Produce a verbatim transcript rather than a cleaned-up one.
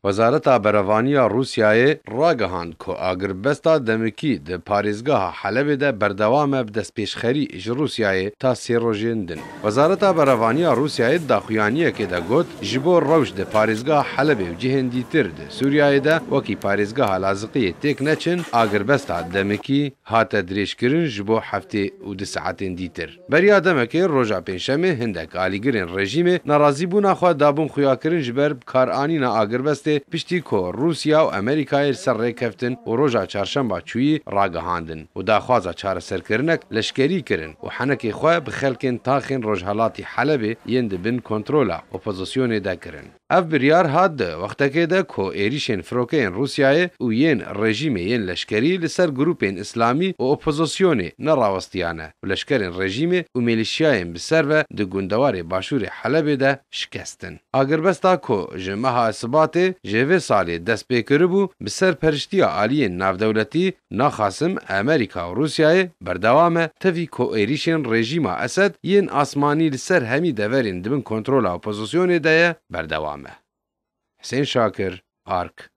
Wezareta Berevaniya Rûsyayê ragihand ku agirbesta demikî di parêzgeha Helebê de berdewam e bi destpêşxerî ji Rûsyayê ta sê rojên din. Wezareta Berevaniya Rûsyayê di daxuyaniyekê de got, ji bo rewş di parêzgeha Helebê û cihên dîtir di Sûriyeyê de wekî parêzgeha Laziqiyê têk neçin, agirbesta demikî hate dirêjkirin ji bo heftê û du saetên dîtir. Beriya demekê roja Pêncşemê hindek alîgirên rejîmê nerazîbûna xwe dabûn xuyakirin ji ber bikaranîna agirbestê piştî ku Rûsya û Amerîkayê li ser rê keftin û roja çarşemba çûyî ragihandin û daxwaza çareserkirinek leşkerî kirin û henekê xwe bi xelkên taxên rojhelatî Helebê yên di bin kontrola opozisyonê de kirin. Ev biryar hat di wextekê de ku êrîşên firokeyên Rûsyayê û yên rejîmê yên leşkerî li ser grûpên îslamî û opozisyonê nerawestiyane û leşkerên rejîmê û mêlîşiyayên bi ser ve di gundewarê başûrê Helebê de şikestin. Agirbesta ku ji meha Sibatê jê vê salê dest pê kiribû, bi serperiştiya aliyên navdewletî Naxasim Amerîka û Rûsyayê berdewam e, tevî ku êrîşên rejîma Esed yên asmanî li ser hemî deverên di bin kontrola opozisyonê de ye, berdewam e. Husên Şakir, Ark.